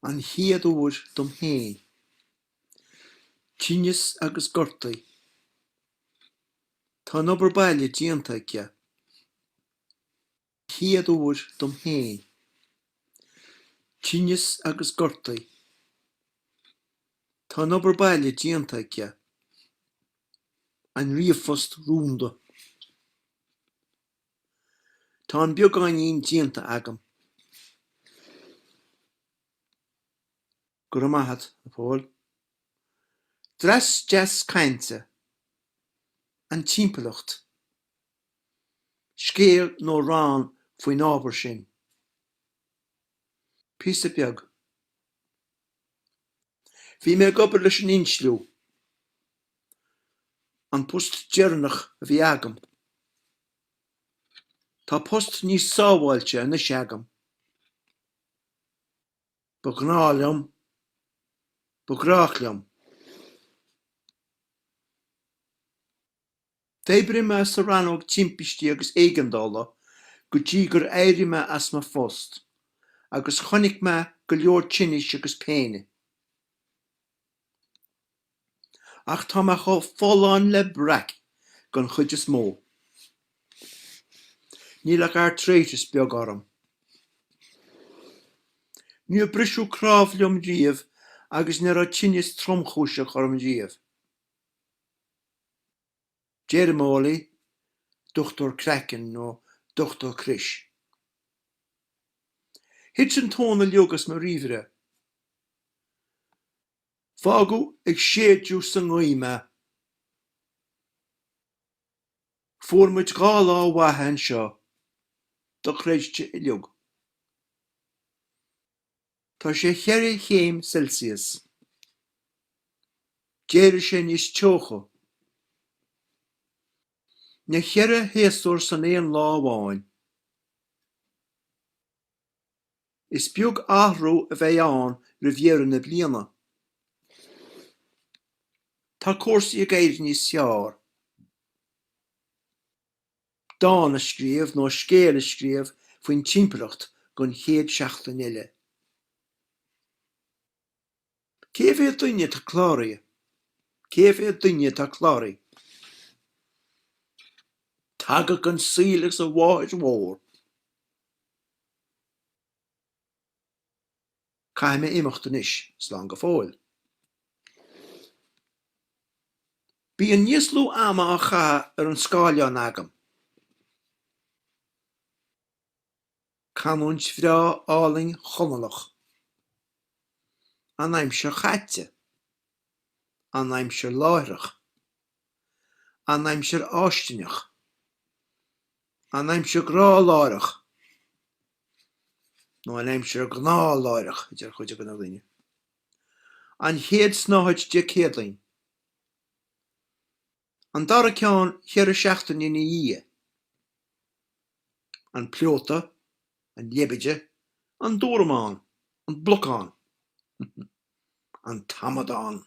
An chéad uair dom féin. Tinneas agus gortaí. Tá an obair baile déanta aici. Chéad uair dom féin. Tinneas agus gortaí. Tá an obair baile déanta aici. An ríomhphost rúnda. Tá an beagáinín déanta agam. Go raibh maith agat, a Phóil. Dreas deas cainte. An timpeallacht. Scéal nó rann faoin ábhar sin. Píosa beag. Bhí mé ag obair leis an insliú. An post deireanach a bhí agam. Tá post níos sábháilte anois agam. Ba ghnáth liom. Ba ghnách liom. D'oibrigh mé sa rannóg timpistí agus éigeandála go dtí gur éirigh mé as mo phost, agus chonaic mé go leor tinnis agus péine. Ach tá mé chomh folláin le breac den chuid is mó. Níl ach airtríteas beag orm. Níor briseadh cnámh liom riamh agus ní raibh tinneas tromchúiseach orm riamh. Deirmeolaí, dochtúir craicinn nó dochtúir crois. Thit an tóin uilig as mo ríomhaire. Fágadh ag séideadh sa ngaoth mé. Fuair muid 2 lá mhaithe anseo, dochreidte uilig. Tá sé cheithre chéim Celsius. D'éirigh sé níos teocha. Na cheithre shéasúr san aon lá amháin. Is beag athrú a bheidh ann roimh dheireadh na bliana. Tá cúrsaí ag éirí níos fearr. Dán a scríobh nó scéal a scríobh faoin timpeallacht don chéad seachtain eile. Cé mhéad duine atá cláraithe? Cé mhéad duine atá cláraithe? Tagadh an saol agus a mháthair mhór. Caithfidh mé imeacht anois, slán go fóill. Bíonn níos lú ama á chaitheamh ar an scáileán agam. Canúint bhreá álainn Chonallach. An aimsir chaite. An aimsir láithreach. An aimsir fháistineach. An aimsir grá láithreach. Nó an aimsir gnáth láithreach, a deir cuid de na daoine. An chéad snáthaid Dé Céadaoin. An dara ceann cheithre seachtaine ina dhiaidh. An pleota, an leibide, an dúramán, an blocán. An t-amadán.